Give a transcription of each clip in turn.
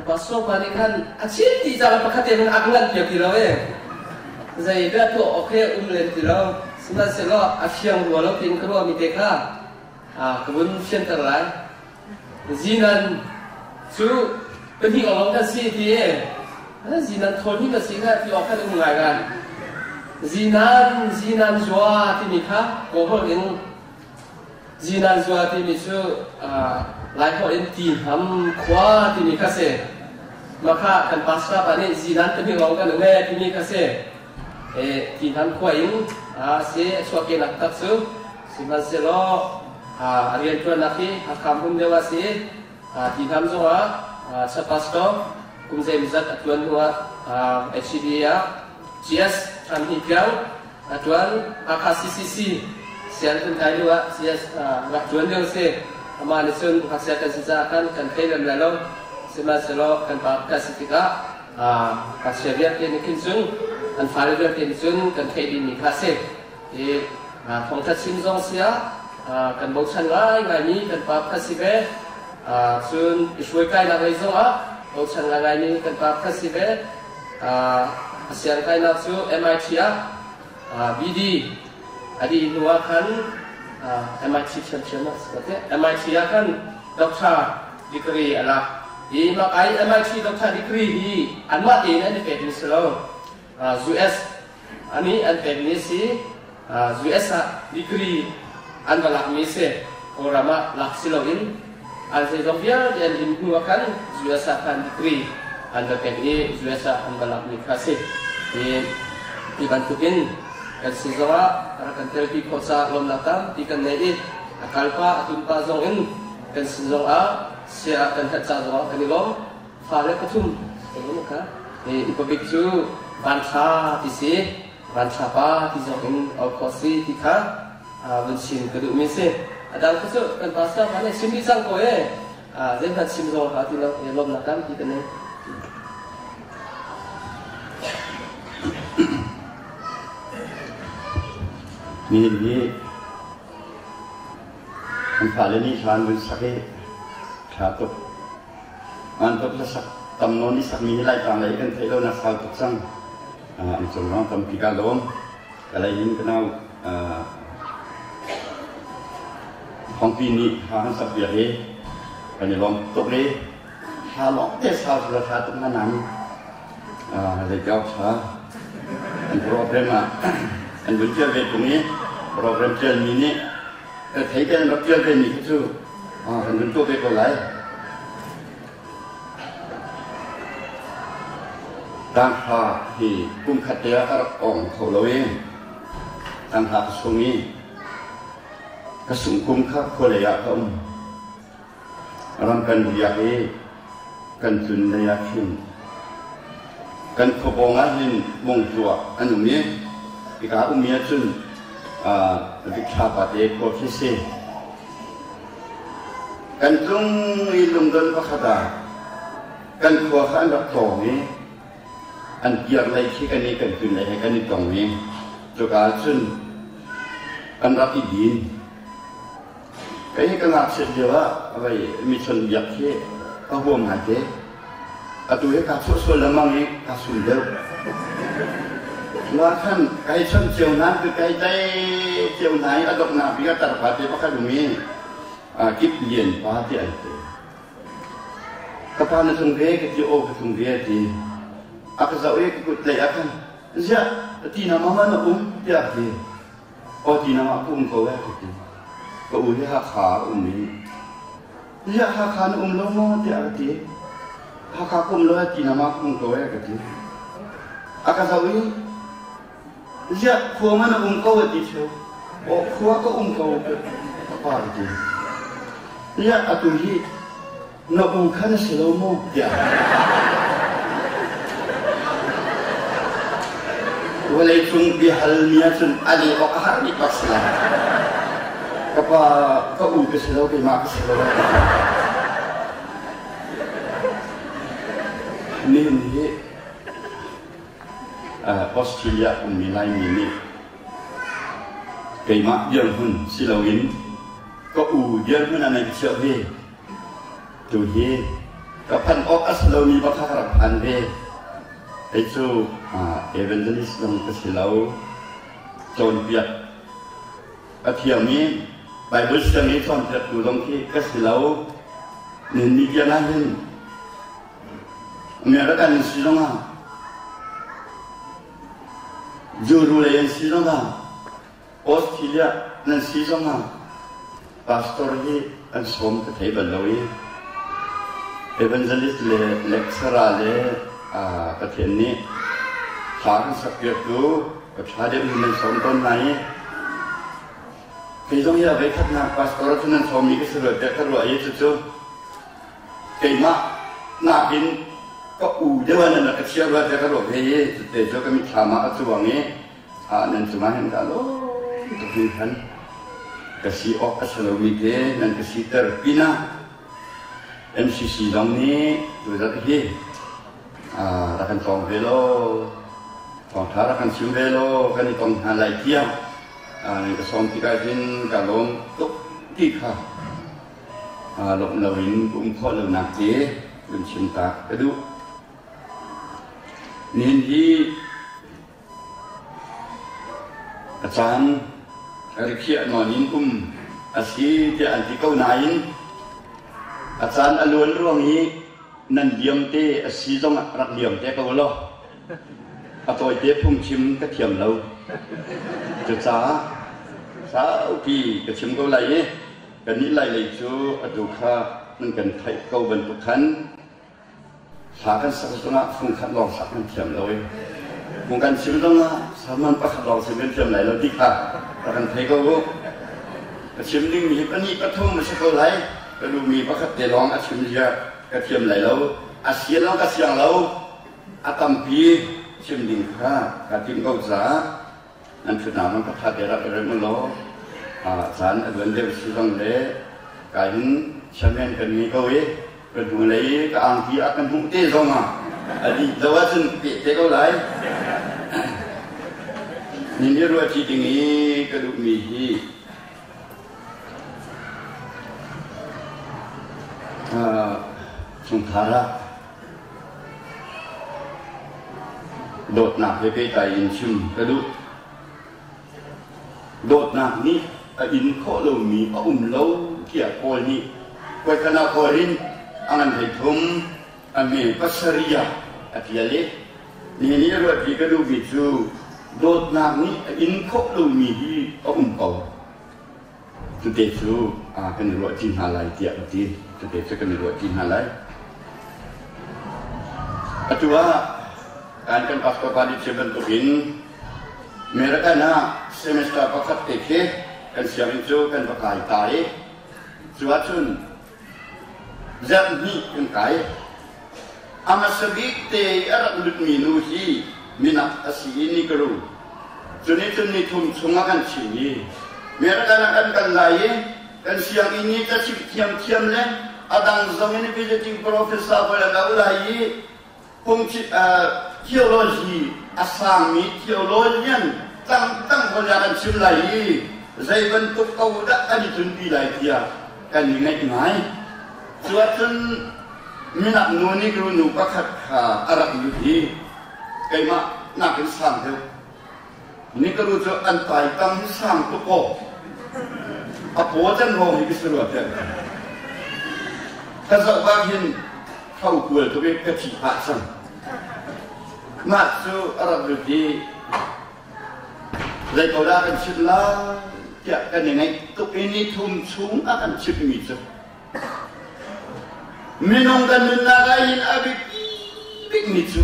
Pastor pa nih khan a chim ti caah pakhat te hmanh a ka nganh piak ti lo e. Zei dah tuah awk he um len ti lo. Sihmanhsehlaw a fiang rua lo tiin ka ruahmi te kha ka vun fianter lai. Zinan cu pahnih awk kan si ti e. Zinan thawl hi ka si kha ti awk khan um ngai ngai. Zinan, zinan zua timi kha Kawl in Zinan zua timi cu Laiholh in ti hnam khua timi kha si. Mah kha kan pastor pa nih zinan pahnih lawng kan um ee timi kha si. Ti hnam khua in a si a chuahkehnak tak cu sihmanhsehlaw a rianṭuannak hi Hakha hmun deuh ah si. Ti hnam zongah sub pastor kum zeimawzat a ṭuan hnuah HCD ah GS ṭhan hnih tiang A ṭuan Hakha CCC sianginn kai lio ah CS rak ṭuan lio a si. Amah nih cun ngakchia kan si caah khan kan thei lem lai lo. Sihmanhsehlaw kan pa kan si tikah ngakchia vialte nih khin cun an fale vialte nih cun kan theih dihmi kha a si. I thawngṭha chim zong si ah kan bochan ngaingaimi kan pa kha si ve. Cun i hruaikainak lei zongah bochan ngaingaimi kan pa kha si ve. A siangkainak cu MIT ah BD a dih hnu ah khan MIT ṭhiamṭhiam ah si ko teh. MIT ah khan doctor degree a lak. Hi mah ai MIT doctor degree hi anmah tein an i pekmi si lo. US ani an pekmi a si. US ah degree an va lakmi a si. Kawlram ah lak si loin an zeizong vialte an lim hnu ah khan US ah khan degree an va pek i US ah an va lakmi kha a si. Hi ti bantukin kan si zongah rak kan telpi khawh caah lawmnak tampi kan nei i a kalpa a tumpa zong in kan sin zongah sia kan herh ca zongah kan i lawm. Fale pathum kha upa bik cu Vanthla ti si. Vanthla pa ti zong in auh khawh si ti kha vun chim ka duhmi si. A dang kha cu kan pastor pa nih chim dih cang ko ee. Zeihmanh chim zong hau ti lo lawmnak tampi ka nei. Nihin hi kan fale nih hla an vun sak i ṭha tuk. An tuk hlasak tam nawn i sakmi hi Laitlang lei kan theih lonak sau tuk cang. An cung ruang tampi ka lawm. Ka lei in ka nau Thawngpi nih hla an sak piak i kan i lawm tuk i hla lawng te sau sila hla tuk na nang zeitiawk ṭha an program ah an vun ṭial ve tung i program ṭialmi nih thei te an rak ṭial ve mi kha cu kan vun tuah ve ko lai. Tanghra hi kum khat te ah ka rak ong kho lo i tanghra ka sung i ka sung kum kha khualei ah ka um. Ram kan riak i kan tlun lei ah khin kan khuapawng ah hin mongtuah an um i hika ummi ahcun Vikthla pate khua khi si. Kan tlung i lungdon pakhat ah kan khua kha an rak tlawng i an kir lei khi kan i kan tlun lei he kan i tong i cuka ah cun kan rak i din. Kei hi ka ngakchiat lio ah vei mi chawnhbiak hi ka huam ngaite. Atu hi kaa chuah sual lengmang i kaa sum deuh. Nga khan kai chawnh cio hna cu kai tlai cio hna i a donghnak bik ah tarpa te pakhat um i kip lian pa ti an ti. Ka pa na tlung ve ka ti aw ka tlung ve a ti. A ka zoh i ka kut tlaih ah khan ziah ti na mama na um tiah a ti. Aw ti na mah ka um ko eh ka ti. Ka u hi Hakha a um i Ziah Hakha na um lo maw tiah ka ti. Hakha ka um lo eh ti na mah ka um ko eh ka ti. A ka zoh i ziah khua ma na um ko a ti ṭheo. Aw khua ka um ko ka pa ka ti. Ziah atu hi na u kha na si lo maw tiah. Vawleicung biahal mi ahcun a leh awk a har bik bak si lai. Ka pa ka u ka si lo keimah ka si lo. Nihin hi Australia ummi Laimi nih keimah dirhmun si loin ka u dirhmun ah nan ka chiah ve. Tuhi ka phanh awk a si. si lomi bak kha ka rak phan ve. Kei cu evangelist zong ka si lo. Cawnpiak a thiam i Bible siang i cawnpiaktu zong khi ka si lo. Nihin ni tiang ah hin American si zongah Juru lei an si zongah Australia nan si zongah pastor hi an sawm ka thei bal lo i evangelist le lecturer le Pathian nih thla kan sakpiaktu ka ṭha deuh in nan sawm tawn hna i kei zong hi a voikhatnak pastor cu nan sawmmi ka si rua tiah ka ruah i cucu keimah nakin ka u deuh ah nan rak ka chiah rua tiah ka ruah ve i cute cu ka mitthlam ah a cuang i nan cungah hin kaa lawm tuk hringhran. Ka si awk a si lomi te nan ka siter pinah MCC zong nih tuzarh hi rak kan tlawng ve law thawngṭha rak kan chim ve law kan i tong hna lai tiah nan ka sawm tikah hin kaa lawm tuk ti kha lawmh loin ka um khawh lonak te vun chim ta ka duh. Nihin hi A caan rikhiah nawn in um a si tiah an ti ko nain a caan a luan ruang i nan liam te a si zongah rak liam te ko law a tawite phungchim ka thiam lo. Cucaah saupi ka chim ko lai i kannih Lailei cu atu kha nan kan theih ko bantuk khan Hla kan sak zongah fungkhat lawng sak kan thiam lo i phung kan chim zongah sermon pakhat lawng chim kan thiam lai lo ti kha rak kan thei ko u. Ka chim dingmi hi pahnih pathum a si ko lai. Ka duhmi pakhat te lawng a chim zia ka thiam lai lo. A sian lawng ka siang lo. A tampi chim ding kha kaa tim ko caah Nan ṭhutnak hmanh pakhat te rak i rem u law caan a luan deuh si zong le ka hin chairman kan ngei ko i ka hnulei i ka angki a kan hmuh te zong ah a dih lo ahcun peh te ko lai. Nin i ruahṭi ding i ka duhmi hi chungkhar ah Dawtnak he pehtlai in chim ka duh. Dawtnak nih a in khawh lomi a um lo tiah Paul nih voikhat ah Korin a ngan 13 a hme pasarih ah a ṭial i nihin i ruahpi ka duhmi cu dawtnak nih a in khawh lomi hi a um ko. Tute cu kan i ruahṭi hna lai tiah ka ti. Tute cu kan i ruahṭi hna lai. Atu ah kan kan pastor pa nih chim bantukin American ah semester pakhat te khi kan sianginn cu kan va kai ta i cu ahcun zarh hnih kan kai. A hmasa bik te i a rak lutmi nu hi minak a si i Nikaru. Cu nih cun ni thum chung a kan chim i American ah kan kal lai i kan sianginn i cachimh thiamthiam le a dang zong in visiting professor pawl an auh lai i theology a sangmi theologian tangtang pawl kan chim lai i zei bantuk ko dah kan i tlunpi lai tiah kan i ngaih ngai. Cu ahcun minak nu nih nu pakhat kha a rak lut i keimah nakin sang deuh. Nikaru cu an taitang hi sang tuk aw. A paw can hrawng hi ka si rua tiah. Ka zoh bak hin tho kual tuk i ka thi phah cang. Mah cu a rak lut i zei ko dah kan chimh lai tiah kan i ngaih tuk i ni thum chung a kan chimhmi cu minung kan nunnak ah hin a biapi bikmi cu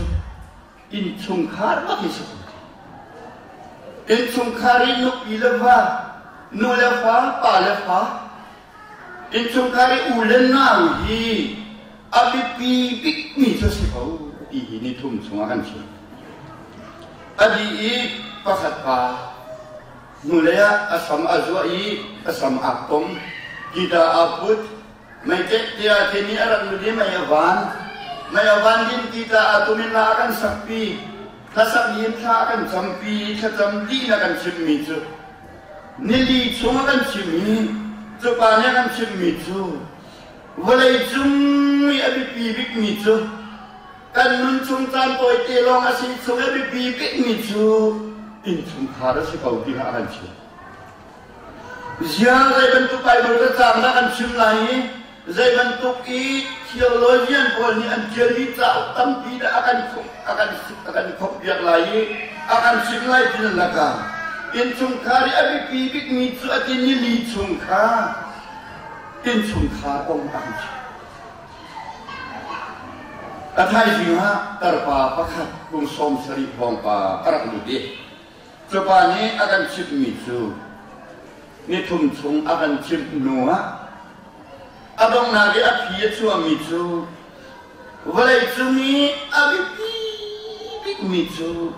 innchungkhar bak hi si ko. Innchungkhar i nupi le va, nu le fa, pa le fa, innchungkhar i u le nau hi a biapi bikmi cu si ko ti hi ni thum chungah kan chim. A dih i pakhat pa hnulei ah a sam a zuah i a sam aa tom, guitar aa put, Meikek tiah timi a rak lut i mei a van. Mei a van din ti caah tumin ah a kan sakpi. Hlasak in thla a kan campi i thlacam dih in a kan chimmi cu nili chung a kan chim i cu pa nih a kan chimmi cu vawlei cung i a biapi bikmi cu Kan nun chung caan tawite lawng a si chung i biapi bikmi cu innchungkhar a si ko ti kha a kan chimh. Ziang zei bantuk Bible cacang dah kan chim lai i zei bantuk i theologian pawl nih an ṭialmi cauk tampi dah a kan a kan a kan khawmhpiak lai i a kan chimh lai ti nan lakah innchungkhar i a biapi bikmi cu a ti nili chung kha innchungkhar kong a kan chimh. A thaizing ah tarpa pakhat kum 70 hrawng pa a rak lut i cu pa nih a kan chimhmi cu nithum chung a kan chimh hnu ah a donghnak i a phi a chuahmi cu vawleicung i a biapi bikmi cu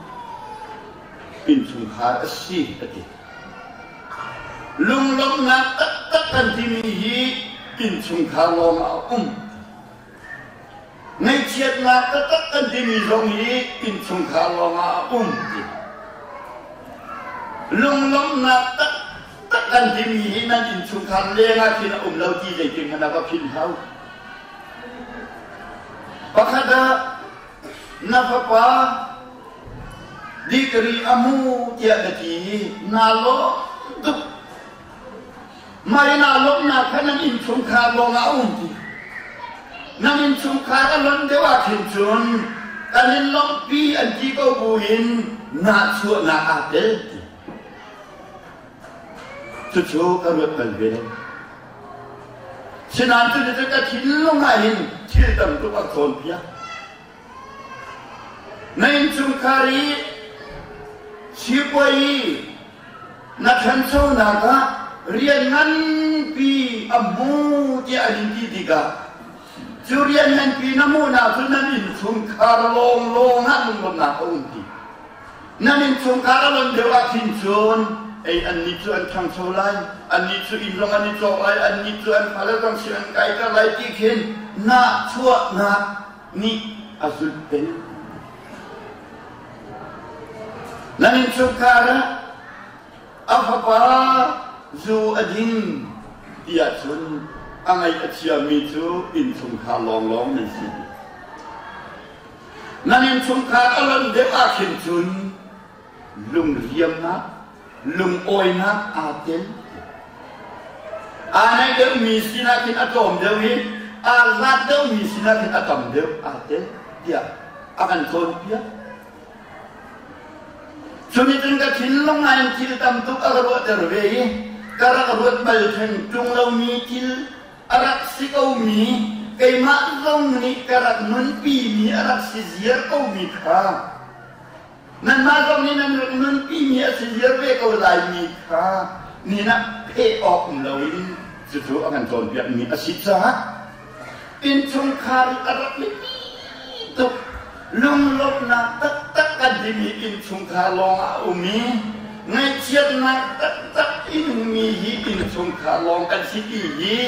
innchungkhar a si a ti. Lunglawmhnak taktak kan timi hi innchungkhar lawng ah a um. Ngaihchiatnak taktak kan timi zong hi innchungkhar lawng ah a um ti. Lunglawmhnak taktak kan timi hi nan innchungkhar leng ah khin a um lo ti zeitin hmanh ah va philh hau. Pakhat ah na fapa degree a hmu tiah na ti i naa lawm tuk. Mah i naa lawmhnak kha nan innchungkhar lawngah a um ti. Nan innchungkhar a lonh deuh ah khin cun kan in lawmhpi an ti ko buin nahchuahnak aa tel ti. Cucu ka ruat bal ve lo. Sinain cucu ka thinlung ah hin thil tam tuk a cawnpiak. Na innchungkhar i sipuai i na ṭhanchonak ah rian nganpi a hmu tiah an in ti tikah cu rian nganpi na hmuhnak cu nan innchungkhar lawnglawng ah lunglawmhnak a um ti. Nan innchungkhar a lon deuh ah khin cun ei annih cu an ṭhangcho lai, annih cu inn zong an i cawk lai, annih cu an fale zong si an kaiter lai ti khin nahchuahnak nih a zulh peng. Nan innchungkhar ah a fapa zu a ding ti ahcun a ngaih a chiami cu innchungkhar lawnglawng nan si. Nan innchungkhar a lonh deuh ah khin cun lungriamnak, lungawinak aa tel. Aa naih deuhmi sinah khin a tlawm deuh i aa hlat deuhmi sinah khin a tam deuh aa tel tiah a kan cawnpiak. Cunih cun ka thinlung ah in thil tam tuk a ka ruahter ve i ka rak ruat bal theng ṭung lomi thil a rak si komi keimah zong nih ka rak nunpimi a rak si ziar komi kha nanmah zong nih nan rak nunpimi a si ziar ve ko laimi kha nihin ah pheh awk um loin cucu a kan cawnpiakmi a si caah innchungkhar i a rak biapi tuk lunglawmhnak taktak kan timi innchungkhar lawng ah a um i ngaihchiatnak taktak inmi hi innchungkhar lawng kan si ti hi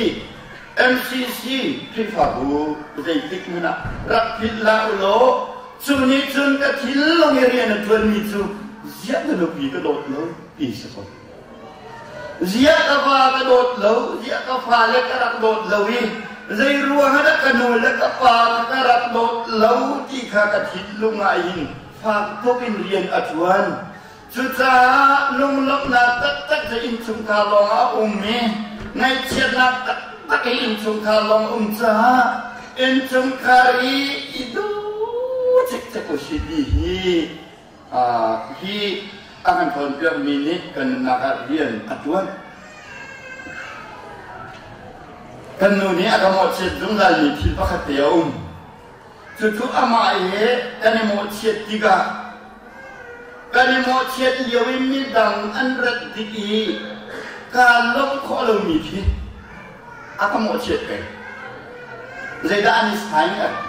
MCC Khrihfabu zeitik hmanh ah rak philh hlah u law cu nih cun ka thinlung i rian a ṭuanmi cu ziah na nupi ka dawt lo ti si ko. Ziah ka va ka dawt lo, ziah ka fale ka rak dawt lo i zei ruang ah dah ka nu le ka pa ka rak dawt lo ti kha ka thinlung ah hin fak tuk in rian a ṭuan. Cucaah lunglawmhnak taktak cu innchungkhar lawng ah a um i ngaihchiatnak taktak hi innchungkhar lawng a um caah innchungkhar i i duh cikcek usih ti hi hi a kan cawnpiakmi nih kan nunnak ah rian a ṭuan. Kan nu nih a ka mawhchiat zungzalmi thil pakhat te a um. Cucu amah he kan i mawhchiat tikah kan i mawhchiat lio i midang an rat tik i kaa lawmh khawh lomi khi a ka mawhchiat peng. Zeidah an i sai a ti.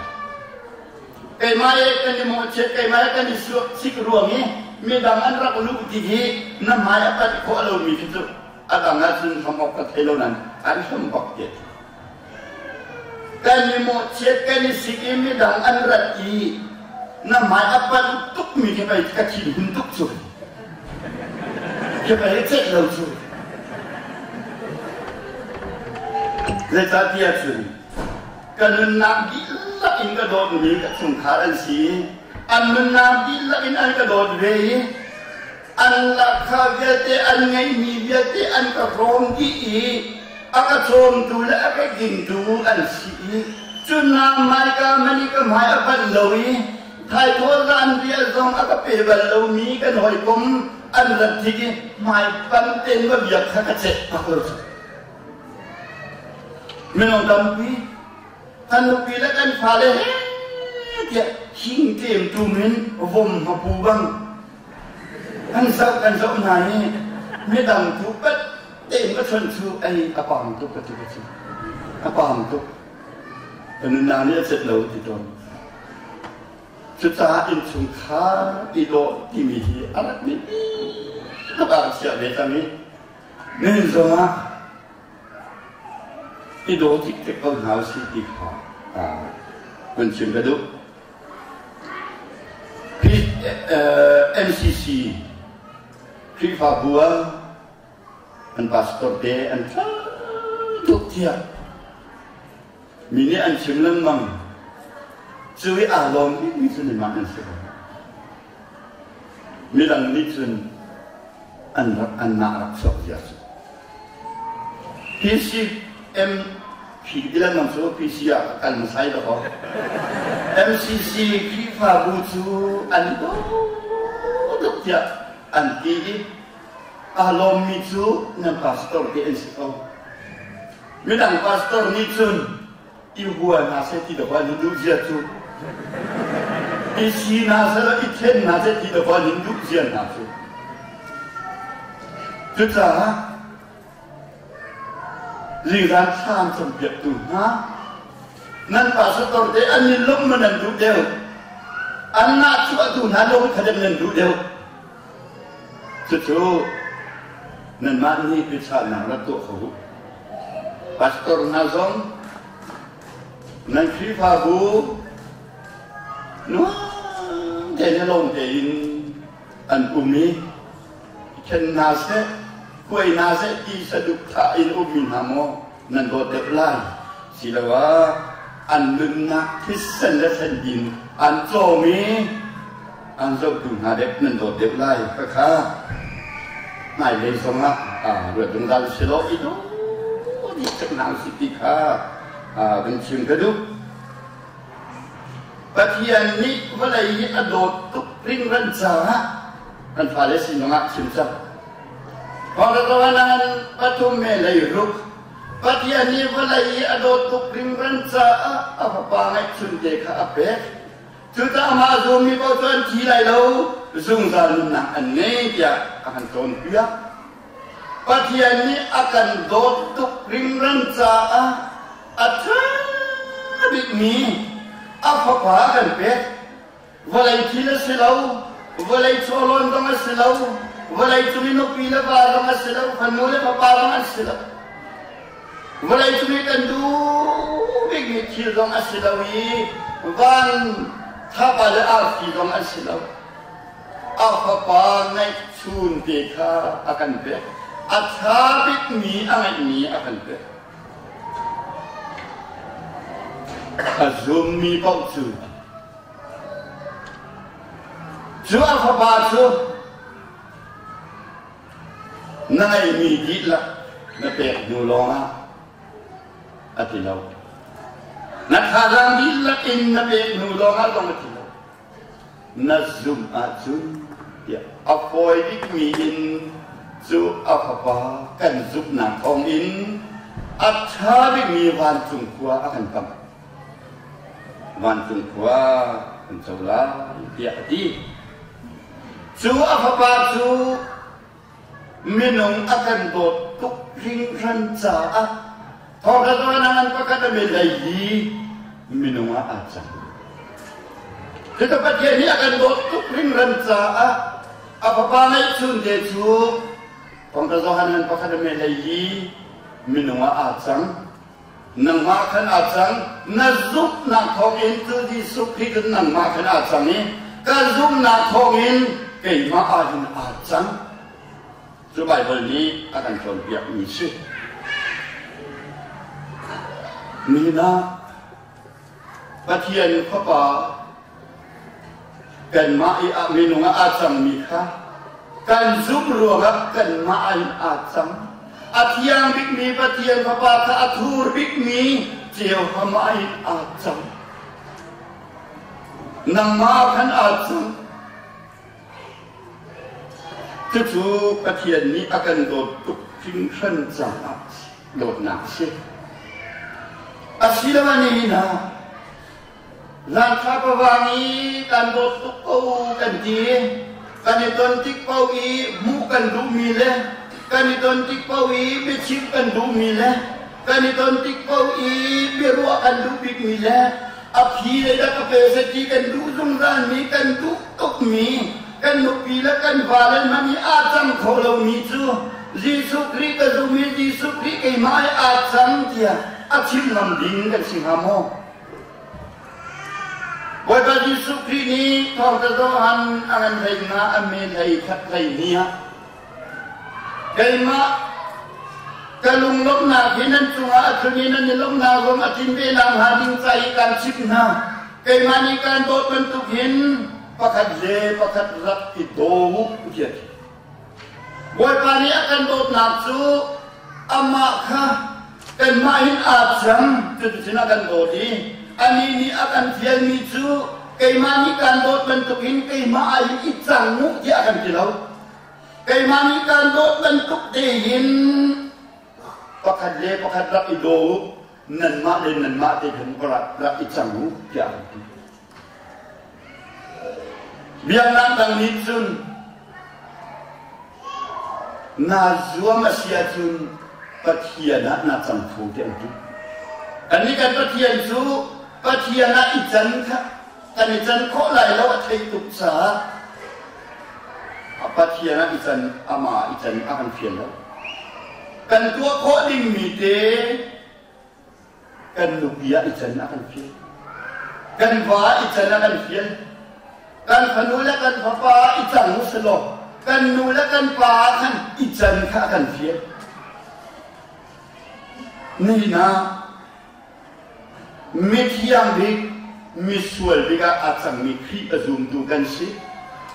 Keimah he kan i mawhchiat, keimah he kan i sik ruang i midang an rak luh ti hi na hmai a panh khawh lomi khi cu a dang ahcun hlam awk ka thei lo nain an hlam bak ti. Kan i mawhchiat, kan i sik i midang an rat i na hmai a panh tukmi khi pei ka thin hun tuk cu. Khi pei ceih lo cu. Zeicahtiah cun. Ka nunnak dihlak in ka dawtmi ka chungkhar an si. An nunnak dihlak in an ka dawt ve i an lakha vialte an ngeihmi vialte an ka hrawm dih i a ka cawmtu le a ka dingtu an si i cunnak hmaika mani ka hmai a panh lo i thaithawh zanriah zong a ka pe bal lomi kan hawikom an rat tik i hmaipan tein va biak kha ka cek bak lo cu. Minung tampi kan nupi le kan fale he tiah hing tlem tum in vom hmapu bang kan zoh kan zoh hna i midang tu pat tein ka chon cu ei a pam tuk ka ti ka ci a pam tuk ka nunnak nih a cet lo ti tawn. Cucaah innchungkhar i dawh timi hi a rak biapi tuk ah chiah ve cang i nihin zongah i daw cikcek ko hna usih ti kha hun chim ka duh. MCC Khrihfabu ah an pastor te an ṭha tuk tiah Mi nih an chim lengmang. Cu i aa lawm bikmi cu nanmah nan si ko. Midang nih cun an rak anmah rak chuak zia cu. PCM phi ti lengmang cu PC ah ka kal hmasai dakaw. MCC Khrihfabu cu an i daw tuk tiah an ti i aa lawmmi cu nan pastor te an si ko. Midang pastor nih cun i hua hna seh ti dawh an in duh zia cu i si hna seh i then hna seh ti dawh an in duh zia hna cu. Cucaah zingzan thlam campiaktu hna nan pastor te an in lawmh ma nan duh deuh an nah chuahtu hna lawm kha deuh nan duh deuh. Cucu nanmah nih biachahnak rak tuah kho u. Pastor hna zong nan Khrihfabu nuam tein le lawm tein an um i ṭhen hna seh, kuai hna seh ti saduhthah in ummi hna maw nan dawt deuh lai siloah an nunnak thisen le thlen in an cawm i an zohtu hna dek nan dawt deuh lai khakha hmailei zongah ruat zungzal silaw i dawt dih hna usih ti kha kan chim ka duh. Pathian nih vawlei hi a dawt tuk hringhran caah kan fale sin ah chim cang. Thawngṭha pathum me lei ruk Pathian nih vawlei hi a dawt tuk hringhran caah a fapa ngeihchunte kha a pek. Cucaah amah a zummi paoh cu an thi lai lo, zungzal nunnak an ngei tiah a kan cawnpiak. Pathian nih a kan dawt tuk hringhran caah a ṭha bikmi a fapa a kan pek. Vawlei thil a si lo, vawlei chawhlawn zong a si lo, vawlei cung i nupi le va zong a si lo, fanu le fapa zong an si lo. Vawlei cung i kan duh bikmi thil zong a si lo i van thlapa le arfi zong an si lo. A fapa ngeihchun te kha a kan pek. A ṭha bikmi a ngeihmi a kan pek. A zummi paoh cu cu a fapa cu na ngeihmi dihlak na pek hnu lawngah a ti lo. Na thazaang dihlak in na pek hnu lawngah zong a ti lo. Na zumh ahcun tiah a fawi bikmi in cu a fapa kan zumhnak thawngin a ṭha bikmi vancung khua a kan kamh. Vancung khua kan co lai tiah a ti. Cu a fapa cu minung a kan dawt tuk hringhran caah thawngṭha pakhat a min lei hi minung ah aa cang. Cucu Pathian nih a kan dawt tuk hringhran caah a fapa ngeihchun te cu thawngṭha Johan pakhat a min lei hi minung ah aa cang. Nangmah khan aa cang. Na zumhnak thawngin cu Jesuh Khrih cu nangmah khan aa cang i ka zumhnak thawngin keimah ah hin aa cang. Cu Baibal nih a kan cawnpiakmi si. Nihin ah. Pathian Fapa kanmah i minung ah aa cangmi kha kan zumh ruangah kanmah in aa cang. A thiang bikmi Pathian Fapa kha a thur bikmi ceu amah in aa cang. Nangmah khan aa cang. Cucu Pathian nih a kan dawt tuk hringhran caah dawtnak a si. Asiloah nihin ah Zangthla pavang i kan dawt tuk ko kan ti. Kan i ton tik paoh i hmuh kan duhmi le kan i ton tik paoh i biachimh kan duhmi le kan i ton tik paoh i biaruah kan duh bikmi le a phi le dah ka pe seh ti kan duh zungzalmi kan duh tukmi kan nupi le kan vale hmanh i aa cang kho lomi cu Jesuh Khrih ka zum i Jesuh Khrih keimah i aa cang tiah a chim ngam ding kan si hnga maw? Bawipa Jesuh Khrih nih thawngtha Johan a ngan hlei nga a me hlei khat hlei ni ah keimah ka lunglawmhnak hi nan cungah a tlun i nan i lawmhnak zong a tlin ve nakhnga ding ca i kaan chimh hna. Keimah nih kaan dawt bantuk hin pakhat le pakhat rak i daw u tiah a ti. Bawipa nih a kan dawtnak cu amah kha kanmah hin aa cang cuticun a kan dawt i anih nih a kan fialmi cu keimah nih kaan dawt bantukin keimah ah hin i cang u tiah a kan ti lo. Keimah nih kaan dawt bantuk tein pakhat le pakhat rak i daw u, nanmah le nanmah te khan rak i cang u tiah a kan ti. Biaknak dang nih cun naa zuam a si ahcun Pathian ah naa cang kho tiah an ti. Kannih kan Pathian cu Pathian ah i can kha kan i can khawh lai lo a theih tuk caah Pathian ah i can amah i can a kan fial lo. Kan tuah khawh dingmi te Kan nupi ah i can a kan fial. Kan va i can a kan fial. Kan fanu le kan fapa i cang u selaw kan nu le kan pa khan i can kha a kan fial. Nihin ah mithiang bik misual bik ah a cangmi Khrih a zumtu kan si.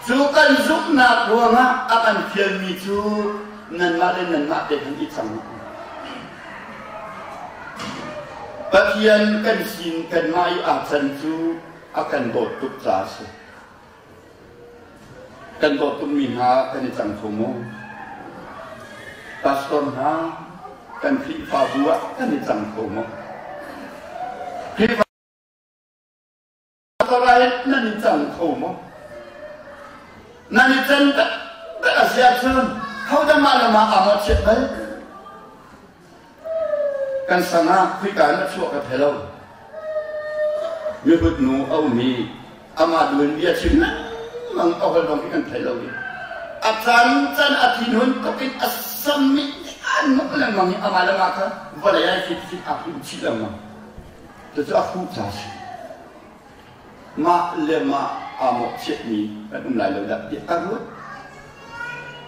Cu kan zumhnak ruangah a kan fialmi cu nanmah le nanmah te khan i cang u. Pathian kan sin kanmah i aa can cu a kan dawt tuk caah a si. Kan dawt tukmi hna kan i cang kho maw? Pastor hna kan Khrihfabu ah kan i cang kho maw? Khrihfa Pastor nan i cang kho maw? Nan i can taktak a si ahcun hodah mah le mah aa mawhchiat bal? Kan sang ah khuika in a chuah ka thei lo. Mihut nu a um i amah duin bia chim lengmang a holh bang hi kan thei lo i a can can a thinhun tuk in a sam i an muk lengmang i amah le mah kha vawlei ai fit fit aa hum chih lengmang. Cucu a khuh ca a si. Mah le mah aa mawhchiatmi kan um lai lo dah tiah ka ruat.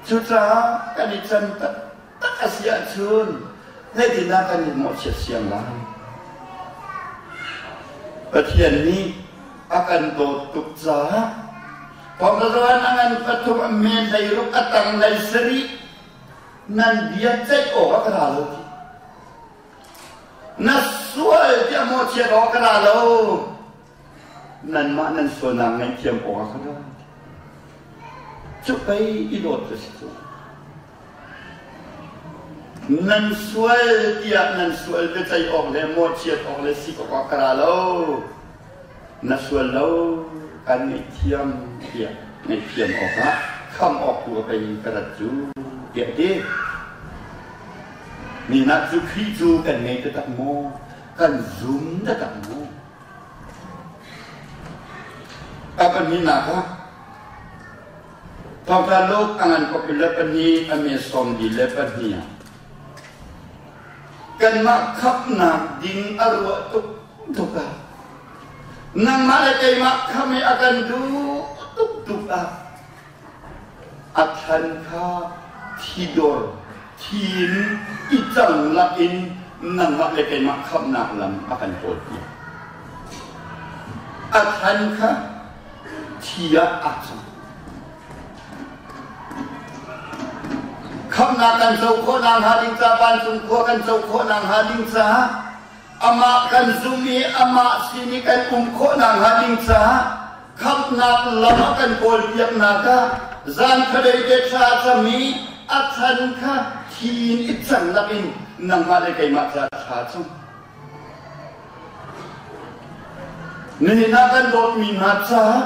Cucaah kan i can taktak a si ahcun zeitindah kan i mawhchiat siang lai? Pathian nih a kan dawt tuk caah Thawngtha a ngan pathum a men hleiruk a tang hlei sarih nan bia ceih awk a ka ra lo ti. Na sual tiah mawhchiat awk ka ra lo. Nanmah nan sualnak ngaihthiam awkah ka ra. Cu pei i dawt ka si cu. Nan sual tiah nan sual biaceih awk le mawhchiat awk le sik awkah ka ra lo. Na sual lo kan ngaihthiam tiah ngaihthiam awkah kham awk tu a pei ka rat cu tiah ti. Nihin cu Khrih cu kan ngei taktak maw? Kan zum taktak maw? A pahnihnak ah Thawngtha Luke a ngan popular pahnih a me sawm li le pahnih ah kanmah khamhnak ding a ruah tuk tuk ah nangmah le keimah kham i a kan duh tuk tuk ah a thlan kha thidor thi in i cang lakin nangmah le keimah khamhnak lam a kan kawlpiak. A than kha thi ah aa cang. Khamhnak kan co khawh nakhnga ding ca vancung khua kan co khawh nakhnga ding caah amah kan zum i amah sin i kan um khawh nakhnga ding caah khamhnak lam a kan kawlpiaknak ah zan khuadei te thla a cam i a chan kha thi in i cang lakin nangmah le keimah ca thla cam. Nihin ah kan dawtmi hna caah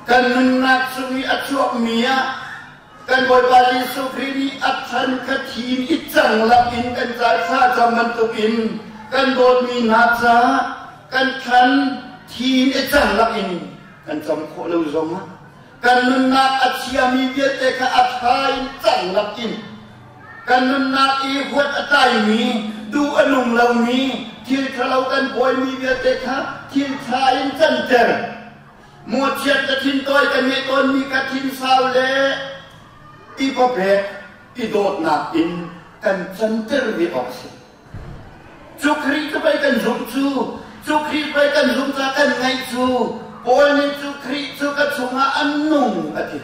kan nunnak chung i a chuakmi ah kan Bawipa Jesuh Khrih nih a chan kha thi in i cang lakin kan ca thla cam bantukin kan dawtmi hna caah kan thlan thi in i cang lakin kan cam khawh lo zongah kan nunnak a chiami vialte kha a ṭha in cang lakin kan nunnak i huat a tlaimi duh a nung lomi thil ṭhalo kan buaimi vialte kha thil ṭha in canter mawchiat le thintawi kan ngeih tawnmi kha thinsau le i pawpek i dawtnak in kan canter ve awk a si. Cu Khrih cu pei kan zumh cu, cu Khrih pei kan zumh ca kan ngaih cu, Paul nih cu Khrih cu ka chungah an nung a ti.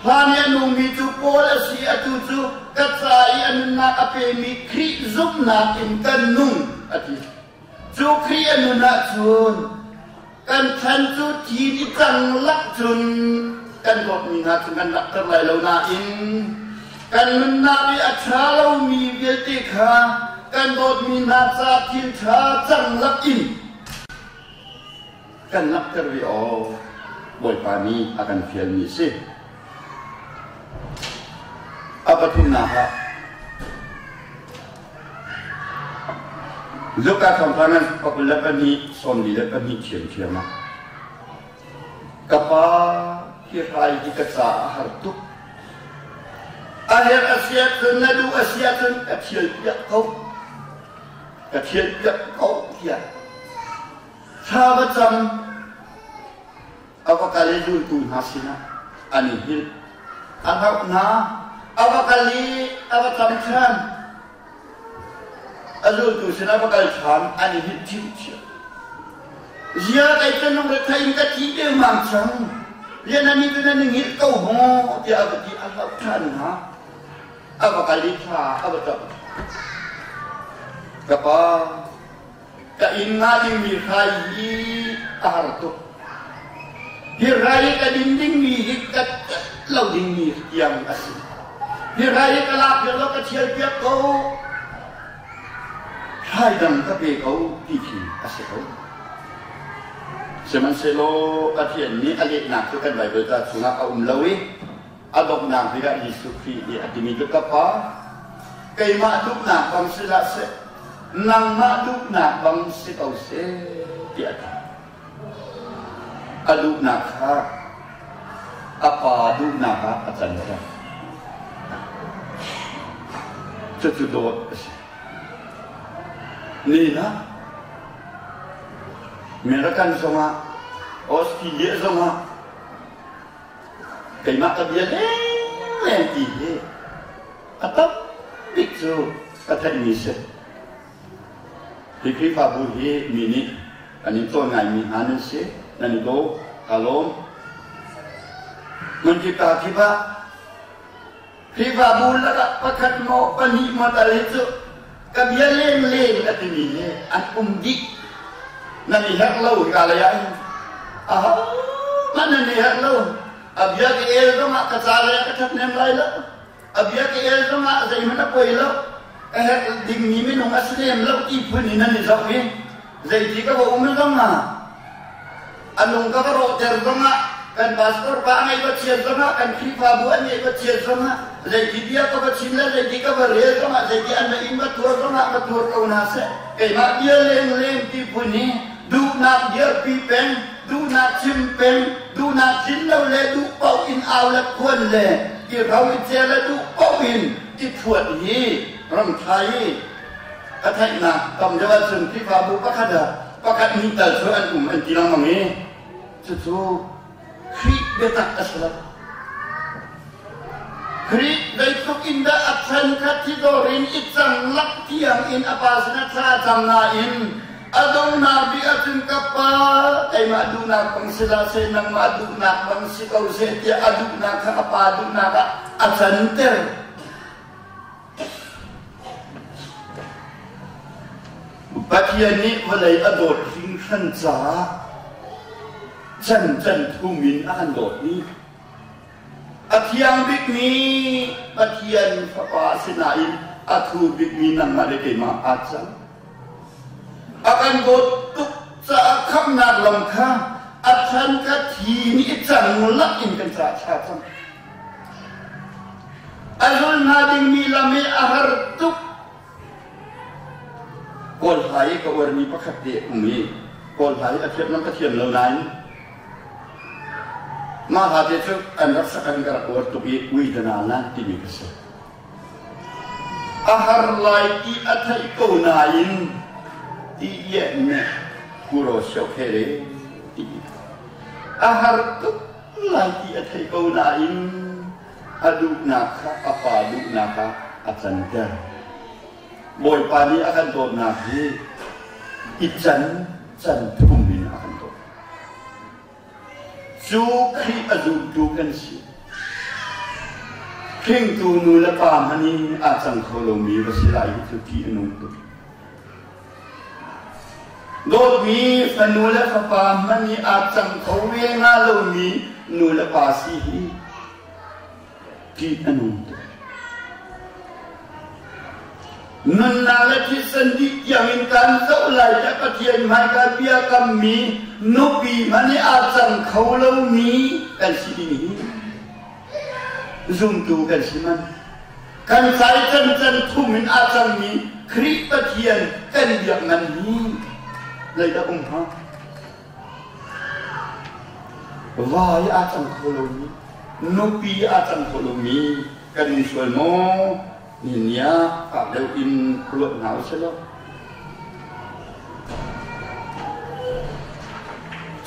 Hlan i a nungmi cu Paul a si, atu cu ka ca i a nunnak a pemi Khrih zumhnak in kan nung a ti. Cu Khrih a nun ahcun kan chan cu thi i cang lak cun kan dawtmi hna cu kan lakter lai lo nain kan nunnak i a ṭha lomi vialte kha kan dawtmi hna ca thil ṭha cang lak in kan langhter ve awk Bawipa nih a kan fialmi a si. A pathumnak ah Luka thawngṭha ngan 22 42 ṭhiamṭhiam ah ka pa hi hrai hi ka caah a har tuk. A herh a si ahcun na duh a si ahcun ka thialpiak ko. Ka thialpiak ko tiah thla va cam a va kal i zultu hna sinah an i hngilh. A hlauh hna, a va kal i a va cam ṭhan. A zultu sinah va kal ṭhan, an i hngilh ṭhiamṭhiam. Zia kei cu lungrethei in ka thi dengmang cang. Rian ani cu nan i hngilh ko maw tiah a va ti, a hlauh ṭhan hna. A va kal i thla a va cam. Ka pa, ka inn nga dingmi hrai hi a har tuk. Hi rai ka din dingmi hi ka lo dingmi tiang a si. Hi rai ka lak piak lo ka thial piak ko. Hrai dang ka pe ko ti khi a si ko. Sihmanhsehlaw Pathian nih a lehnak cu kan Baibal ca chungah a um lo i a donghnak bik ah Jesuh Khrih nih a timi cu ka Pa, keimah duhnak bang si hlah seh, nangmah duhnak bang si ko seh, tiah a ti. A duhnak kha a Pa duhnak ah a canter. Cucu dawt a si. Ni hna, American zongah, Australia zongah, Keimah ka bia leng ti hi a tam bik cu ka theihmi si. Hi Khrihfabu hi mi nih an in cawn ngaimi hna nan si, nan i daw, kaa lawm. Hmunkip kaa kip ah Khrihfabu lakah pakhat maw pahnih maw tal hi cu ka bia leng a timi hi an um dih. Nan i herh lo hika lei ah hin. Ahohmanh nan i herh lo. A bia ka el zongah ka ca lei ah ka ṭhathnem lai lo. A bia ka el zongah zeihmanh a poi lo. Ka herh dingmi minung a si lem lo ti phun in nan i zoh i zeiti ka va um zongah a lung ka va rawhter zongah kan pastor pa a ngaih va chiat zongah kan Khrihfabu an ngaih va chiat zongah zeiti bia ka va chim le zeiti ka va rel zongah zeiti an va inn va tuar zongah va tuar ko hna seh keimah bia leng ti phun hi duhnak dirpi peng duhnak chim peng duhnak tlin lo le duh paoh in au le khuan le i ro i cel le duh paoh in i thuat hi ramthai i ka theihnak tam deuh ahcun Khrihfabu pakhat ah pakhat hnih tal cu an um an ti lengmang i cucu Khrih biatak a si lo. Khrih zeitluk in dah a chan kha thidor in i cang lak tiang in a pa sinah thla a cam nain A donghnak bik ahcun ka pa keimah duhnak bang si hlah seh, nangmah duhnak bang si ko seh tiah a duhnak kha a pa duhnak ah a canter. Pathian nih vawlei a dawt hringhran caah can can thum in a kan dawt i a thiang bikmi Pathian Fapa si nain a thur bikmi nangmah le keimah aa cang. A kan dawt tuk caah khamhnak lam kha a chan kha thi nih cang lak in kan caah thla cang. A zul hna dingmi lam hi a har tuk. Kawl hla i ka uarmi pakhat te um i Kawl hla hi a thiam lam ka thiam lo nain mah hla te cu an rak sak in ka rak uar tuk i ui dana nan timi ka si. A har lai ti a theih ko nain ti ye ne kuro sio khe re ti a har tuk lai ti a theih ko nain a duhnak kha a pa duhnak ah a canter. Bawipa nih a kan dawtnak hi i can can thum in a kan dawt. Cu Khrih a zumtu kan si. Hringtu nu le pa hmanh in aa cang kho lomi va si lai hi cu ṭih a nung tuk. Dawtmi fanu le fapa hmanh i aa cang kho ve hnga lomi nu le pa si hi ṭih a nung tuk. Nunnak le thisen dih tiangin kan zoh lai tiah Pathian hmaika bia kammi nupi hmanh i aa cang kho lomi kan si ding hi zumtu kan si man. Kan cai cancan thum in aa cangmi Khrih Pathian kan biak ngan hi zeidah um hnga? Va i aa cang kho lomi, nupi aa cang kho lomi kan um sual maw? Nihin ni ah fak deuh in ruat hna usih law.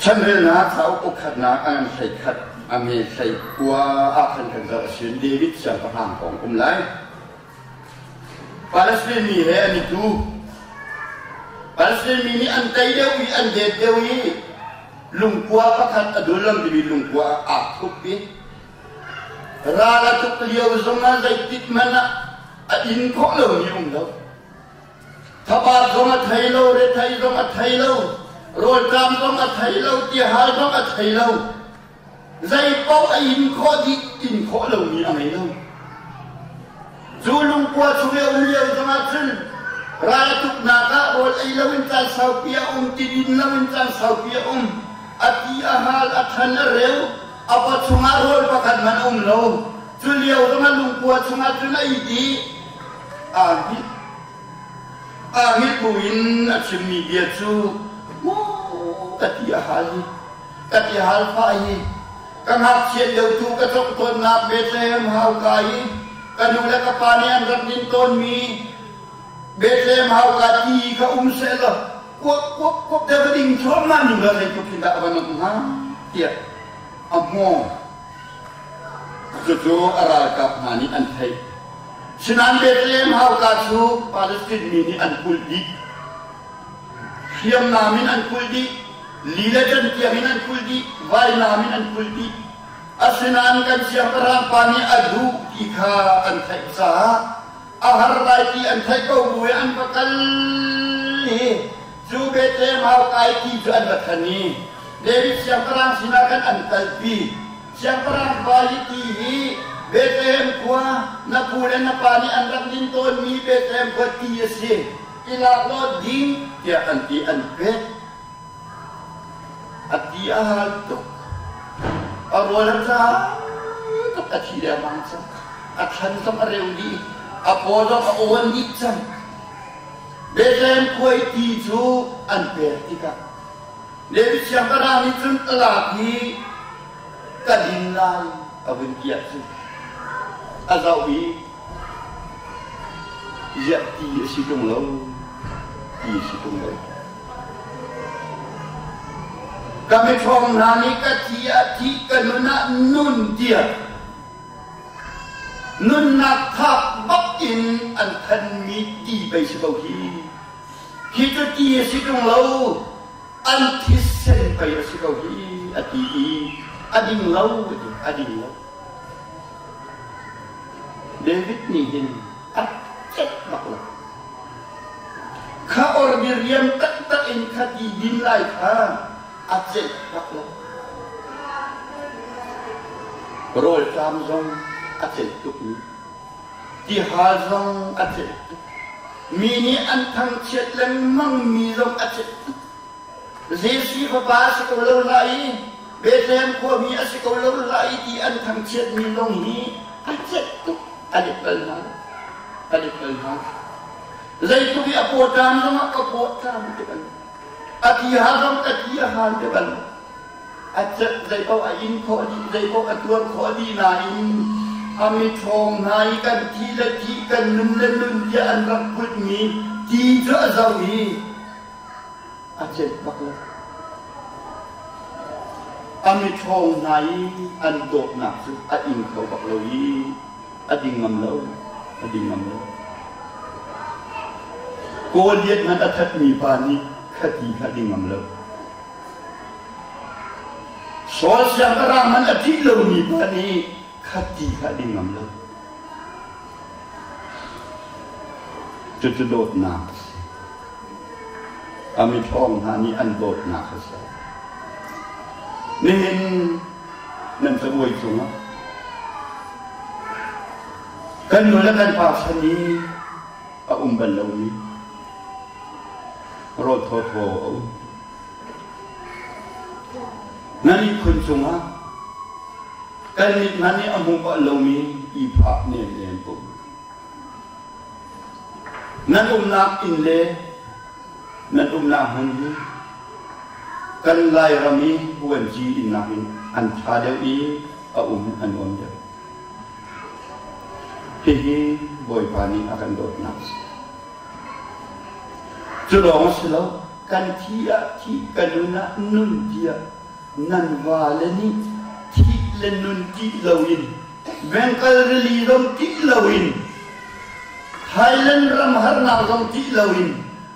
Chanrelnak cauk ukhatnak a ngan 11 a hme 19 ah khan kan zoh a sin David siangpahrang kong um lai. Palestine mi he an i tu. Palestine mi nih an tei deuh i an det deuh i lungkua pakhat a dullam timi lungkua ah aa thup i ral a tuk lio zongah zeitik hmanh ah a in khawh lomi um lo. Thabat zong a thei lo, rethei zong a thei lo, rawlṭam zong a thei lo, tihal zong a thei lo. Zei paoh a in khawh dih, in khawh lomi a ngei lo. Cu lungkua chung i a um lio zongah cun ral a tuknak ah rawl ei loin caan saupi a um, ti din loin caan saupi a um. A ti a hal, a than a reu, a paw chungah rawl pakhat hmanh a um lo. Cu lio zongah lungkua chungah cun a it i aa hngilh. Aa hngilh buin a chimmi bia cu, Maw ka ti a hal hi, ka ti hal fah hi, ka ngakchiat lio tu ka cawk tawnnak Bethlehem hauka hi ka nu le ka pa nih an rak din tawnmi Bethlehem hauka ti kha um sehlaw kuak kuak kuak te va ding thluahmah ning la zeitluk hin dah a va nuamh hnga tiah a hmaw. Cucu a ralkap hna nih an theih. Sinain Bethlehem hauka cu Palestine mi nih an kulh dih. Hriamnam in an kulh dih. Li le cantiang in an kulh dih. Vainam in an kulh dih. Asinain kan siangpahrang pa nih a duh ti kha an theih caah a har lai ti an theih ko bu i an va kal i cu Bethlehem hauka i ti cu an va than i David siangpahrang sinah khan an kalpi. Siangpahrang pa hi ti hi Bethlehem khua na pu le na pa nih an rak din tawnmi Bethlehem khua ti a si. I lak law ding tiah an ti an pek. A ti a hal tuk. A rawl a ṭam tuk a thi lengmang cang. A thlan zong a reu dih. A paw zong a awn dih cang. Bethlehem khua i ti cu an pek tikah David siangpahrang nih cun ka lak hi ka din lai a vun ti ahcun a zoh i ziah ti a si ṭung lo ti a si ṭung lo. Ka miṭhawng hna nih ka thi ah thih ka nun ah nun tiah nunnak thak bak in an thanmi ti pei si ko hi. Hi cu ti a si ṭung lo, an thisen pei a si ko hi, a ti i a ding lo, a ti, a ding lo. David nih hin a celh bak lo. Kha or diriam taktak in kha ti din lai kha a celh bak lo. Rawlṭam zong a celh tukmi, tihal zong a celh tuk. Mi nih an thangchiat lengmangmi zong a celh tuk. Jesse fapa a si ko lo hlah i Bethlehem khuami a si ko lo hlah i ti an thangchiatmi zong hi a celh tuk. An i bal hna. An i bal hna. Zeitluk i a pawṭam zongah ka pawṭam ti bal. A ti ha zong ka ti a han ti bal. A celh zeipaoh a in khawh dih, zeipaoh a tuar khawh dih nain a miṭhawng hna i kan thi le thi, kan nun le nun tiah an rak putmi ti cu a zoh i a celh bak lo. A miṭhawng hna i an dawtnak cu a ing kho bak lo i a ding ngam lo, a ding ngam lo. Goliath hmanh a thatmi pa nih khati kha a ding ngam lo. Saul siangpahrang hmanh a ṭih lomi pa nih khati kha a ding ngam lo. Cucu dawtnak a si. A miṭhawng hna nih an dawtnak a si. Nihin nan cabuai cungah kan nu le kan pa chan i a um bal lomi rawl thawthaw a um. Nan ihkhun cungah kan mit hna nih a hmu bal lomi ihphah nemnem um. Nan umnak inn le nan umnak hmun hi kan Lairam i vuanci inn nakin an ṭha deuh i a um a nuam deuh. Hihi Bawipa nih a kan dawtnak a si. Cu lawng a si lo, kan thi ah thi, kan nun ah nun tiah nan vale nih thih le nun ṭih loin Bengkal rili zong ṭih loin Thailand ram harnak zong ṭih loin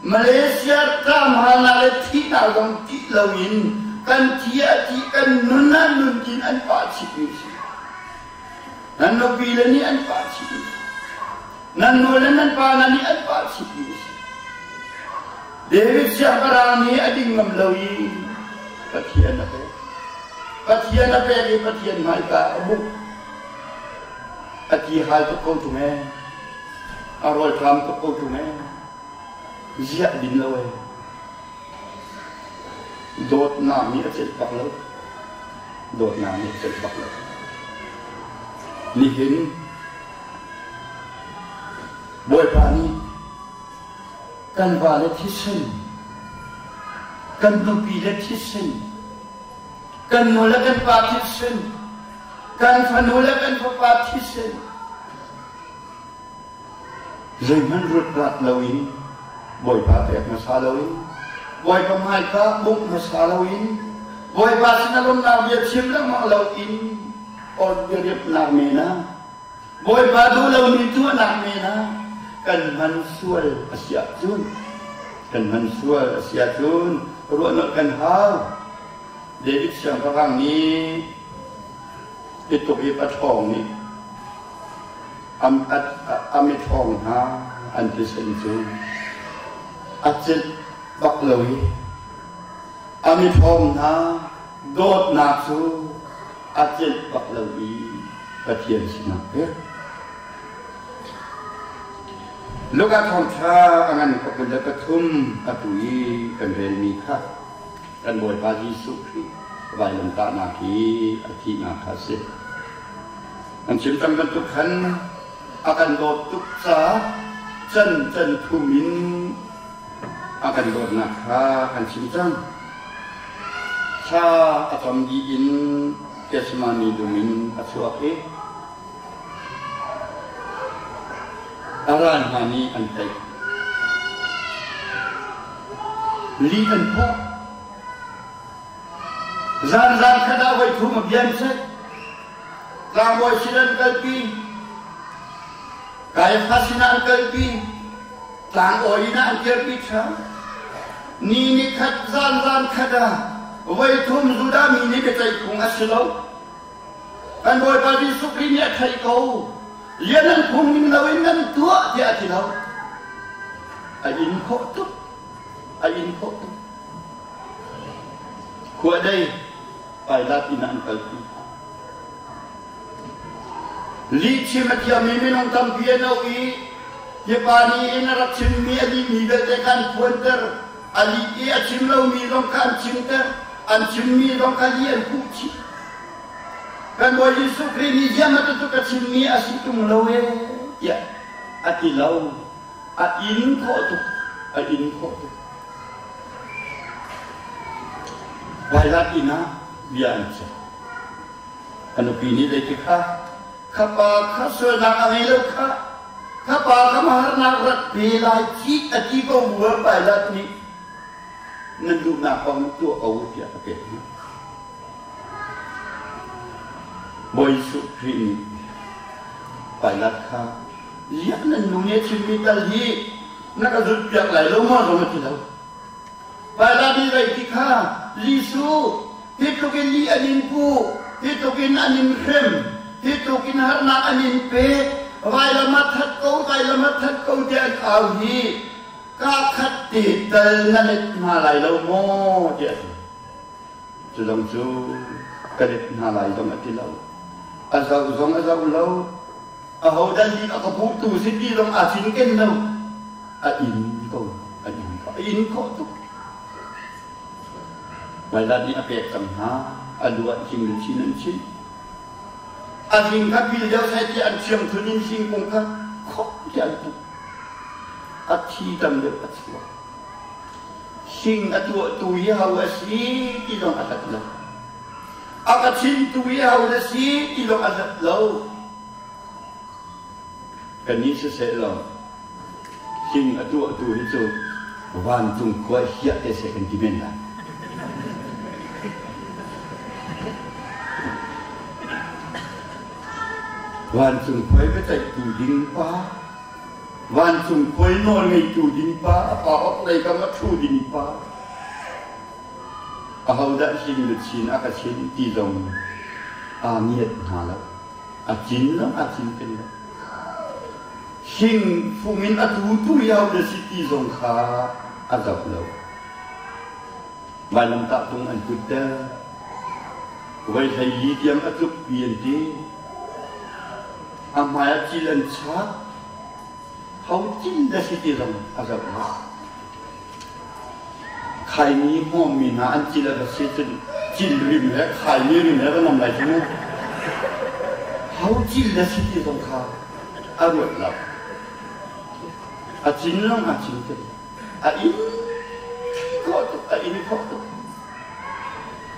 Malaysia ṭamhalnak le thihnak zong ṭih loin kan thi ah thi kan nun ah nun tiin an pah chihmi a si. Nan nupi le nih an pah chihmi a si. Nan nu le nan pa na nih an pah chihmi a si. David siangpahrang nih a ding ngam lo i Pathian a pek. Pathian a pek i Pathian hmaika a buk. A ti hal tuk ko ṭung ee. A rawlṭam tuk ko ṭung ee. Ziah din lo ee. Dawtnak nih a celh bak lo. Dawtnak nih a celh bak lo. Nihin Bawipa nih kan vale thisen, kan nupi le thisen, kan nu le kan pa thisen, kan fanu le kan fapa thisen, zeihmanh ruatrat loin Bawipa pek hmasa loin Bawipa hmaika bawmh hmasa loin Bawipa sin a lawmnak bia chim lengmang loin or biariapnak men ah Bawipa duh lomi tuahnak men ah kan hman sual a si ahcun kan hman sual a si ahcun ruahnolh kan hau. David siangpahrang nih hitluk i paṭhawng nih a miṭhawng hna an thisen cu a celh bak lo i a miṭhawng hna dawtnak cu a celh bak lo i Pathian sinah pek. Luka thawngṭha a ngan 23 atu i kan relmi kha kan Bawipa Jesuh Khrih vailamtahnak hi a thihnak kha a si. An chim cang bantuk khan a kan dawt tuk caah can can thum in a kan dawtnak kha kan chim cang. Thla a cam dih in Gethsemane dum in a chuak i a ral hna nih an tlaih. Li an phawh. Zanzan khat ah voi thum a bian seh. Tlangbawi sin an kalpi. Kaiafa sinah an kalpi. Tlang awi in ah an kirpi ṭhan. Ni ni khat zan zan khat ah voi thum Judah mi nih biaceih phung a si lo. Kan Bawipa Jesuh Khrih nih a theih ko. Lian nan phung ning loin nan tuah tiah a ti lo. A in khawh tuk. A in khawh tuk. Khua dei Pilat inn ah an kalpi. Lihchim a thiammi minung tampi an auh i hi pa nih hin a rak chimmi a lihmi vialte kha an phuanter. A lih i a chim lomi zong kha an chimter. An chimmi zong kha lih an puh chih. Kan Bawi Jesuh Khrih nih ziah cucu ka chimmi a si ṭung lo ee tiah a ti lo. A in khawh tuk. A in khawh tuk. Pilat inn ah bia an ceih. A nupi nih zeiti kha, kha pa kha sualnak a ngei lo kha, kha pa kha harnak rak pe lai ci a ti ko bu ah Pilat nih nan duhnak kong tuah ko u tiah a pek hna. Bawi Jesuh Khrih nih Pilat kha ziah nan nu nih a chimmi tal hi na ka zulhpiak lai lo maw zong a ti lo. Pilat nih zeiti kha Jesuh hi tluk in lih an in puh, hi tluk in an in hrem, hi tluk in harnak an in pek, vailam ah that ko, vailam ah that ko tiah an au hi kaa khat te tal na let hna lai lo maw tiah a ti. Cu zong cu ka let hna lai zong a ti lo. A zoh zong a zoh lo. Ahodah nih a ka puhtu si ti zong aa cinken lo. A in ko, a in ko, a in khawh tuk. Pilat nih a pek cang hna, a lu ah hling luchin an chinh. A hling kha pil deuh seh tiah an ṭhiamthun in hlingkung kha khop tiah an tuk. A thi tam deuh a chuak. Hling a tuahtu hi ho a si ti zong a hlat lo. A ka chimtu hi ho na si ti zong a hlat lo. Kannih siseh law hling a tuahtu hi cu vancung khua hiah te seh kan ti men lai. Vancung khuai biaceihtu ding pa, vancung khuai nawl ngeitu ding pa, a pa ok lei kam a ṭhu ding pa, Ahodah hling luchin a ka chinh ti zong aa ngiat hna lo. A cin zong aa cinken lo. Hling fung in a tutu i ho na si ti zong kha a zoh lo. Vailamtah tung an putter. Voi 14 tiang a tlukpi an ti. A hmai ah cil an chak. Ho cil na si ti zong a zoh lo. Khaini hmawmmi hna an cil a va si cun cil rim he khaini rim he va nam lai cu mu. Ho cil na si ti zong kha a ruat lo. A cin lawng a cin tuk. A in khawh tuk, a in khawh tuk.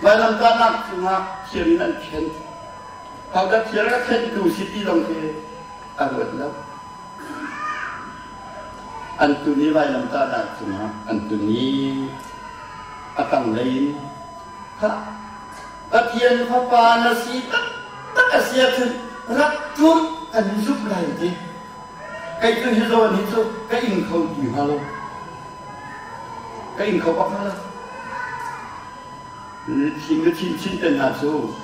Vailamtahnak cungah thir in an khen. Hodah thir a khentu si ti zong khi a ruat lo. An tun i vailamtahnak cungah an tun i a tanglei in khah Pathian Fapa na si taktak a si ahcun rak ṭum kan zumh lai ti. Kei cu hi zawn hi cu ka ing kho ti hnga lo. Ka ing kho bak hnga lo. Hling ka chinchin te hna cu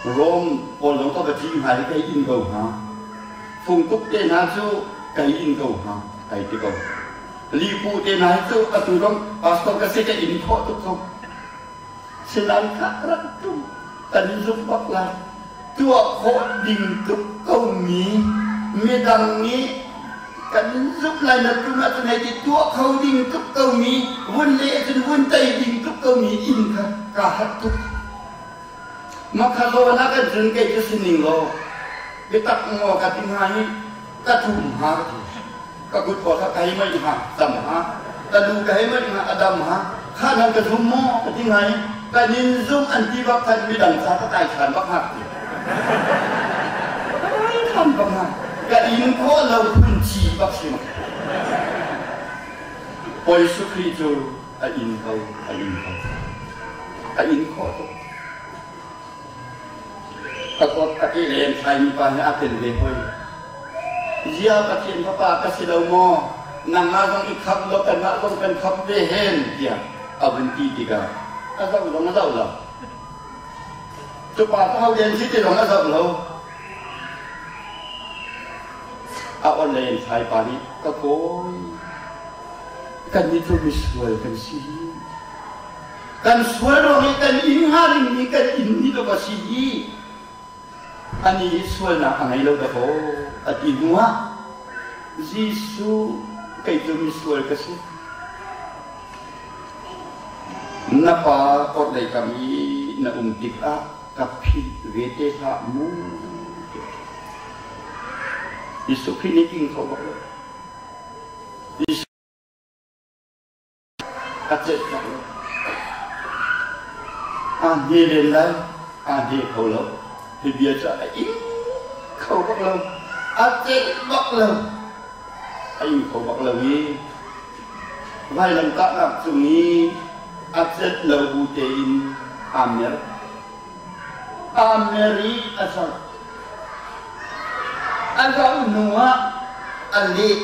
Rom pawl zong ka va ci hnga i kai in ko hnga. Fungtuk te hna cu kai in ko hnga, kai ti ko. Lipu te hna hi cu atu zong pastor ka si ka in khawh tuk ko. Sinain kha rak tum kan zumh bak lai. Tuah khawh ding tuk komi midang nih kan zumh lai na tum ahcun hei ti tuah kho ding tuk komi vun leh ahcun vun tei ding tuk komi inn kha kaa harh tuk. Makha zawn ah kan cun kei cu sining law biatak maw ka ti hnga hi ka tum hnga ka ti. Ka kut pawl kha ka hei meih hnga dam hnga ka lu ka hei meih hnga a dam hnga kha nan ka zum maw ka ti hnga i kan in zum an ti bak khan midang ca ka kai ṭhan bak hnga ka ti. Ka kai ṭhan bak hnga. Ka in khawh lo phun ci bak si ma. Bawi Jesuh Khrih cu a in ko, a in ko. A in khawh tuk. Ka kawt ka ke len thlaimi pa nih a tel ve hoi. Zia Pathian fapa ka si lo maw? Nangmah zong i khamh law kanmah zong kan khamh ve hen tiah a vun ti tikah a zoh zong a zoh lo. Cu pa cu ho den si ti zong a zoh lo. A on lei in thlai pa nih ka kawi kannih cu misual kan si. Kan sual ruang i kan inn hnga dingmi kan inn ni tuk a si i anih hi sualnak a ngei lo dakaw a ti hnuah Jesuh kei cu misual ka si. Na pa orhlei kam i na um tikah ka philh ve te hlah mu. Jesuh Khrih nih ing kho bak lo. A celh bak lo. Aa hne len lai, aa hne kho lo. Hi bia cu a ing kho bak lo. A celh bak lo. A ing kho bak lo i vailamtahnak cung i a celh lo bu tein aa mer. Aa mer i a zoh. A zoh hnu ah a leh.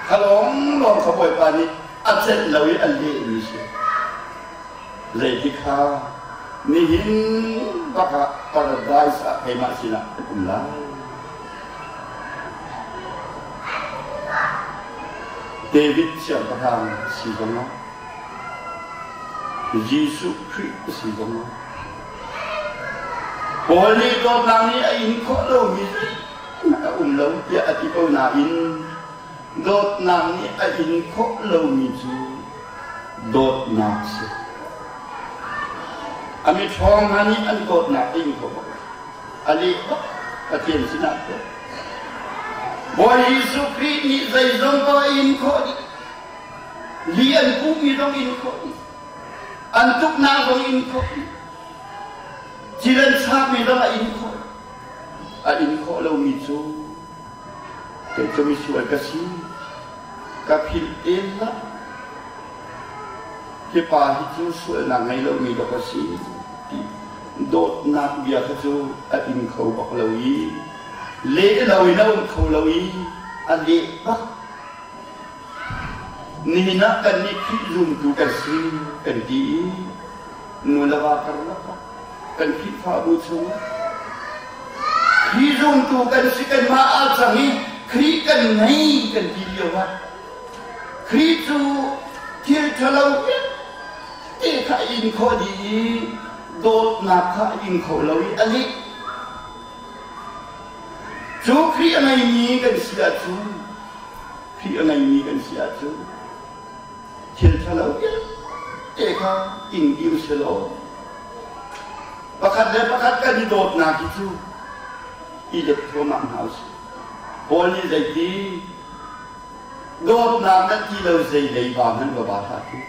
Kha lawnglawng kha Bawipa nih a celh lo i a lehmi si. Zeitik kha nihin bak ah paradise ah keimah sinah an um lai. David siangpahrang si zongah Jesuh Khrih si zongah Paul nih dawtnak nih a in khawh lomi a um lo tiah a ti ko nain dawtnak nih a in khawh lomi cu dawtnak si. A miṭhawng hna nih an dawtnak a in khawh bak. A leh bak Pathian sinah tuah. Bawi Jesuh Khrih nih zeizong ko a in khawh dih. Li an puhmi zong in khawh dih. An tuknak zong in khawh dih. Thil an chakmi zong a in khawh. A in khawh lomi cu kei cu misual ka si. Ka philh te hlah. Hi pa hi cu sualnak ngei lomi dawk a si ti dawtnak bia kha cu a in kho bak lo i leh lo in a um kho lo i a leh bak. Nihin ah kannih Khrih zumtu kan si kan ti i nu le va karlak ah kan Khrihfabu chungah Khrih zumtu kan si kanmah aa cang i Khrih kan ngei kan ti lio ah Khrih cu thil ṭhalo vialte kha a in khawh dih i dawtnak kha a in kho lo i a leh. Cu Khrih a ngeimi kan si ahcun Khrih a ngeimi kan si ahcun thil ṭhalo vialte kha ing dih u silaw pakhat le pakhat kan i dawtnak hi cu i let thluahmah hna u sih. Paul nih zeiti dawtnak na ti lo zei lei ba hmanh va ba hlah ti.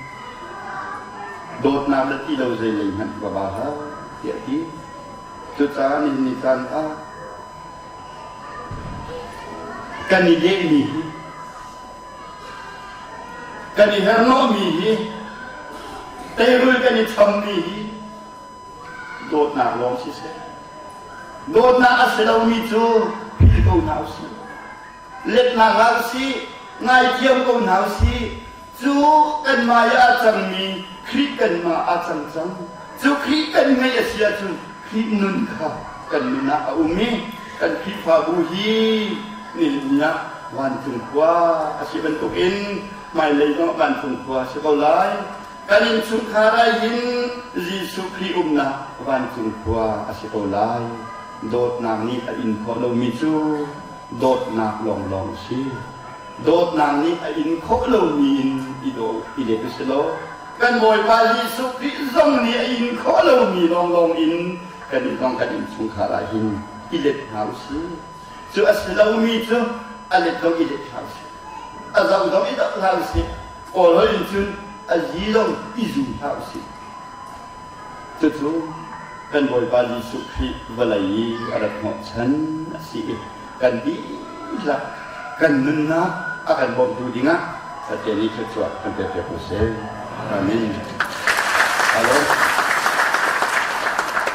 Dawtnak na ti lo zei lei hmanh va ba hlah tiah a ti. Cucaah nihin ni caan ah kan i lehmi hi kan i herhnawhmi hi teirul kan i chammi hi dawtnak lawng siseh dawtnak a si lomi cu phil ko hna usih letnak hlah usih ngaithiam ko hna usih cu kanmah i a cangmi Khrih kanmah a cang cang cu Khrih kan ngeih a si ahcun Khrih nun kha kan nun ah a um i kan Khrihfabu hi nihin ni ah vancung khua a si bantukin hmailei zong vancung khua a si ko lai. Kan innchungkhar ah hin Jesuh Khrih umnak vancung khua a si ko lai. Dawtnak nih a in khawh lomi cu dawtnak lawnglawng a si. Dawtnak nih a in khawh lomi in i daw i let u si law kan Bawipa Jesuh Khrih zong nih a in khawh lomi lawnglawng in kan nih zong kan innchungkhar ah hin i let hna u sih. Cu a si lomi cu a let zong i let hna u sih. A zoh zong i zoh hna u sih. Kawl holh in cun a zi zong i zu hna u sih. Cucu kan Bawipa Jesuh Khrih vawlei i a rat hnawhchan a si i kan dihlak kan nunnak a kan bawmtu dingah Pathian nih thluachuah kan pek piak ko seh. Amen. Alo.